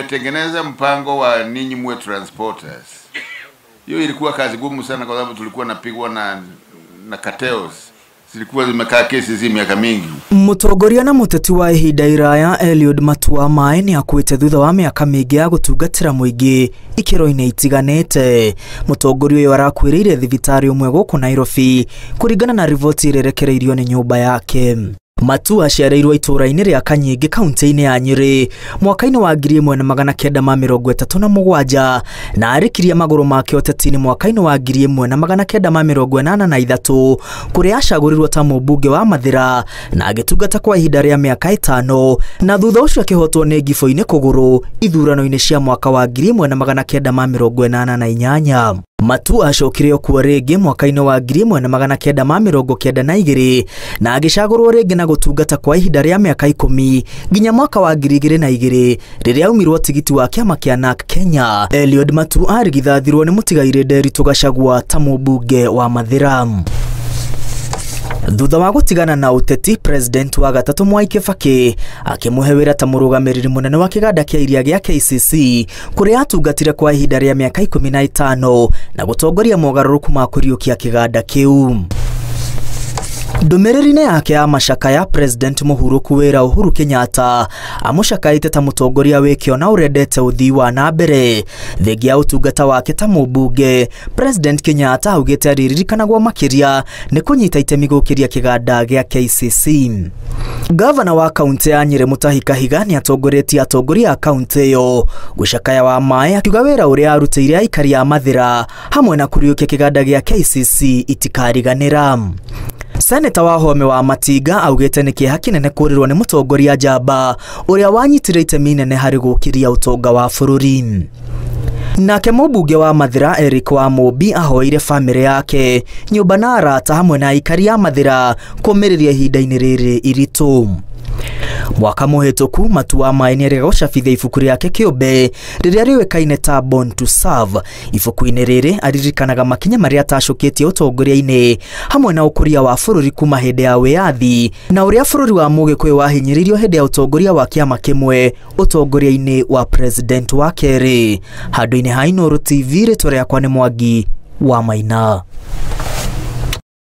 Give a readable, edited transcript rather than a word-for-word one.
Nimetengeneza mpango wa ninyi muwe transporters. Hiyo ilikuwa kazi gumu sana kwa sababu tulikuwa napigwa na cartels. Zilikuwa zimekaa kesi miaka mingi. Mutongoria na muteti wa ihinda iraya Eliud Matua Mae ni akuite thutha wa miaka mingi ya gutungatira muingi ikiro-ini itiganite. Mutongoria uyu arakuiriire thibitari umwe guku Nairobi kuringana na riboti irerekereirio ni nyumba yake. Matua aciarĩirwo itũũra-inĩ rĩa Kanyingi kaunti-inĩ ya Nyĩrĩ mwaka-inĩ wa 1937 na arĩkirie magũrũ make ũteti-inĩ mwaka-inĩ wa 1983 kũrĩa acagũrirwo ta mũmbunge wa Mathĩra na agĩtungata kwa ihinda rĩa mĩaka 5 na thutha ũcio akĩhotwo nĩ Ngibũ-inĩ kũgũrũ ithurano-inĩ cia mwaka wa 1988. Matua acokire okuo rĩngĩ mwaka-inĩ wa 1992 na agĩcagũrwo rĩngĩ na gũtungata kwa ihinda rĩa mĩaka 10 nginya mwaka wa 2002 rĩrĩa aumirwo tigiti wa kĩama kĩa NARC Kenya. Eliud Matua arigithathirwo nĩ mũtigairĩ Nderitu Gachagua ta mũmbunge wa Mathĩra. Thutha wa gũtigana na ũteti, President wa gatatũ Mwai Kibaki akĩmũhe wĩra ta mũrũgamĩrĩri mũnene wa kĩganda kĩa iria gĩa KCC kũrĩa atungatire kwa ihinda rĩa mĩaka 15 na gũtongoria mogarũrũku ma kũriũkia kĩganda kĩu. Ndũmĩrĩri-inĩ yake ya macakaya, President mũhurũku wĩra Uhuru Kenyatta amũcakaĩte ta mũtongoria wĩ kĩo na ũrendete ũthii wa na mbere. Thengia ya ũtungata wake ta mũmbunge, President Kenyatta augĩte arĩririkanagwo makĩria nĩ kũnyita itemi gũkĩria kĩganda gĩa KCC. Gavana wa kaunti ya Nyĩrĩ Mutahi Kahiga nĩ atongoretie atongoria a kaunti ĩyo gũcakaya wa Mae akiuga wĩra ũrĩa arutĩire aikari a Mathĩra hamwe na kũriũkia kĩganda gĩa KCC itikariganĩra. Seneta wa Home wa Matinga augĩte nĩ kĩeha kĩnene kũrĩrwo nĩ mũtongoria njamba ũrĩa wanyitire itemi inene harĩ gũkĩria ũtonga wa bũrũri. Nake mũmbunge wa Mathĩra Eric wa Mũmbi ahoeire bamĩrĩ yake nyũmba na arata hamwe na aikari a Mathĩra kũmĩrĩria ihinda-inĩ rĩrĩ iritũ. Mwaka mũhĩtũku Matua Mae nĩerĩga gũcabithia ibuku rĩake kĩũmbe rĩrĩa rĩũĩkaine ta Born to Serve. Ibuku-inĩ rĩrĩ aririkanaga makinya marĩa atacũkĩtie ũtongoria-inĩ hamwe na ũkũria wa bũrũri kuma hĩndĩ ya wĩyathi na ũrĩa bũrũri wa Mũgĩkũyũ wahinyĩrĩirio hĩndĩ ya ũtongoria wa kĩama kĩmwe ũtongoria-inĩ wa President wa kerĩ. Handũ-inĩ ha Inooro TV, rĩtwa rĩakwa nĩ Mwangi wa Maina.